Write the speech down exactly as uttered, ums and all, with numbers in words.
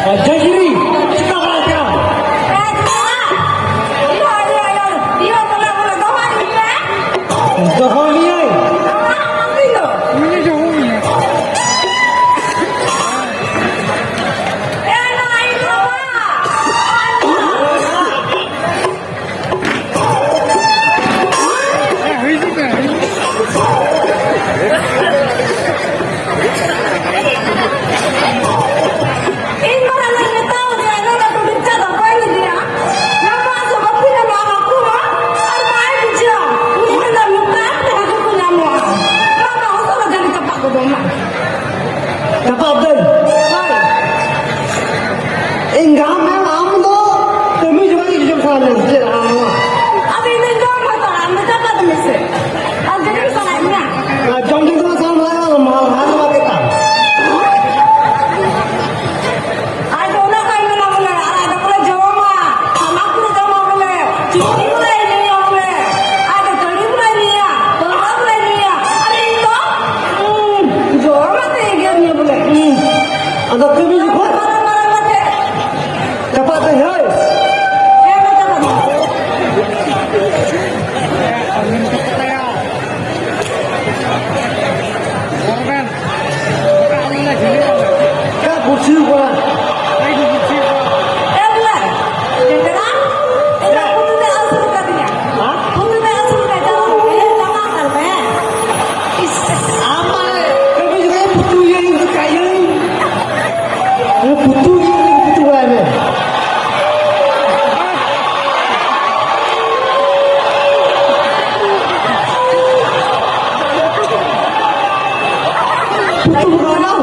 ᱡᱟᱸᱡᱨᱤ, ᱪᱤᱠᱟ ᱵᱟᱲᱟᱭ ᱠᱟᱱᱟ? ᱫᱚᱦᱚ ᱢᱮᱭᱟᱹᱧ᱾ ᱤᱧ ᱢᱟ ᱦᱟᱱᱮ ᱢᱮᱛᱟᱣ ᱫᱮᱭᱟ, ᱱᱚᱰᱮ ᱫᱚ ᱵᱤᱪᱟ ᱫᱚ ᱵᱟᱹᱧ ᱤᱫᱤᱭᱟ᱾ ᱱᱚᱣᱟ ᱥᱚᱵᱚᱫ ᱯᱷᱤᱨ ᱱᱚᱣᱟ ᱢᱟ ᱠᱚ ᱢᱟ ᱟᱨ ᱵᱟᱭ ᱵᱩᱡᱷᱟᱹᱣᱟ᱾ ᱩᱱᱤ ᱢᱮᱱᱫᱟ, "ᱱᱚᱝᱠᱟ ᱛᱮᱦᱚᱸ ᱠᱚ ᱧᱟᱢᱚᱜᱼᱟ᱾ ᱱᱚᱣᱟ ᱢᱟ ᱦᱚᱸ ᱥᱚᱵᱚᱫ ᱡᱟᱹᱱᱤ ᱪᱟᱯᱟ ᱠᱚ ᱡᱚᱢᱟ᱾" ᱪᱟᱯᱟ ᱫᱟᱹᱧ᱾ ᱦᱳᱭ᱾ ᱤᱧ ᱜᱟᱢ ᱢᱮ, ᱟᱢ ᱫᱚ ᱠᱟᱹᱢᱤ ᱡᱚᱢᱟᱜ ᱜᱮ ᱡᱚᱢ ᱥᱟᱱᱟ ᱢᱮᱭᱟ, ᱪᱮᱫ ᱟᱢ ᱱᱚᱣᱟ? ᱟᱫᱚ ᱤᱧ ᱫᱚᱧ ᱡᱚᱢ ᱦᱟᱛᱟᱲᱟ, ᱟᱢ ᱫᱚ ᱪᱟᱯᱟ ᱫᱚ ᱢᱮᱥᱮ᱾ ᱟᱨ ᱡᱚᱢ ᱥᱟᱱᱟᱭᱮᱫ ᱢᱮᱭᱟ? ᱟᱨ ᱡᱚᱢ ᱡᱚᱢ ᱛᱮᱢᱟ ᱥᱟᱱᱟ ᱢᱮᱭᱟ, ᱢᱟ ᱦᱟᱨ ᱢᱟ ᱠᱮᱛᱟᱢ᱾ ᱟᱡ ᱫᱚ ᱚᱱᱟ ᱠᱚᱭ ᱢᱮᱱᱟ ᱵᱚᱞᱮ, ᱟᱨ ᱟᱡ ᱫᱚ ᱵᱚᱞᱮ ᱡᱚᱢᱟ, ᱛᱟᱢᱟᱠᱩ ᱡᱚᱢᱟ ᱵᱚᱞᱮ, ᱪᱩᱴᱤ ᱵᱚᱞᱮ ᱧᱩᱭᱟ ᱵᱚᱞᱮ, ᱟᱡ ᱫᱚ ᱛᱟᱹᱲᱤ ᱵᱚᱞᱮ ᱧᱩᱭᱟ, ᱯᱟᱹᱣᱨᱟᱹ ᱵᱚᱞᱮ ᱧᱩᱭᱟ, ᱟᱨ ᱤᱧ ᱫᱚ, ᱩᱸ, ᱡᱚᱢ ᱟᱛᱮ ᱮᱜᱮᱨ ᱧᱩ ᱵᱚᱞᱮ, ᱩᱸ᱾ ᱟᱫᱚ ᱠᱟᱹᱢᱤ ᱡᱚᱠᱷᱚᱱ ᱢᱟᱨᱟᱝ ᱢᱟᱨᱟᱝ ᱠᱟᱛᱮ ᱪᱟᱯᱟᱫ ᱫᱟᱹᱧ, ᱦᱳᱭ᱾ ᱦᱮᱸ, ᱢᱟ ᱪᱟᱯᱟᱫ ᱢᱮ᱾ ᱚᱠᱟ ᱠᱩᱨᱥᱤ ᱠᱚ? ᱮ ᱵᱚᱞᱮ, ᱵᱮᱴᱨᱟ, ᱮ ᱯᱩᱛᱩ ᱫᱮ ᱟᱹᱥᱩᱞ ᱠᱟᱫᱤᱧᱟ᱾ ᱦᱮᱸ? ᱯᱩᱛᱩ ᱫᱮ ᱟᱹᱥᱩᱞ ᱠᱟᱫᱤᱧᱟ᱾ ᱮ, ᱪᱟᱞᱟᱣ ᱠᱟᱱ ᱢᱮ᱾ ᱤᱥ, ᱟᱢ ᱢᱟ ᱠᱟᱹᱢᱤ ᱡᱚᱠᱷᱮᱡ ᱯᱩᱛᱩ ᱤᱭᱟᱹ ᱤᱧ ᱫᱚ ᱠᱟᱭᱟᱹᱧ᱾ ᱟᱢ ᱯᱩᱛᱩ ᱤᱭᱟᱹ ᱤᱧ ᱯᱩᱛᱩ ᱵᱟᱲᱟᱭ ᱢᱮ᱾ ᱯᱩᱛᱩ ᱵᱟᱲᱟᱭ ᱢᱮ᱾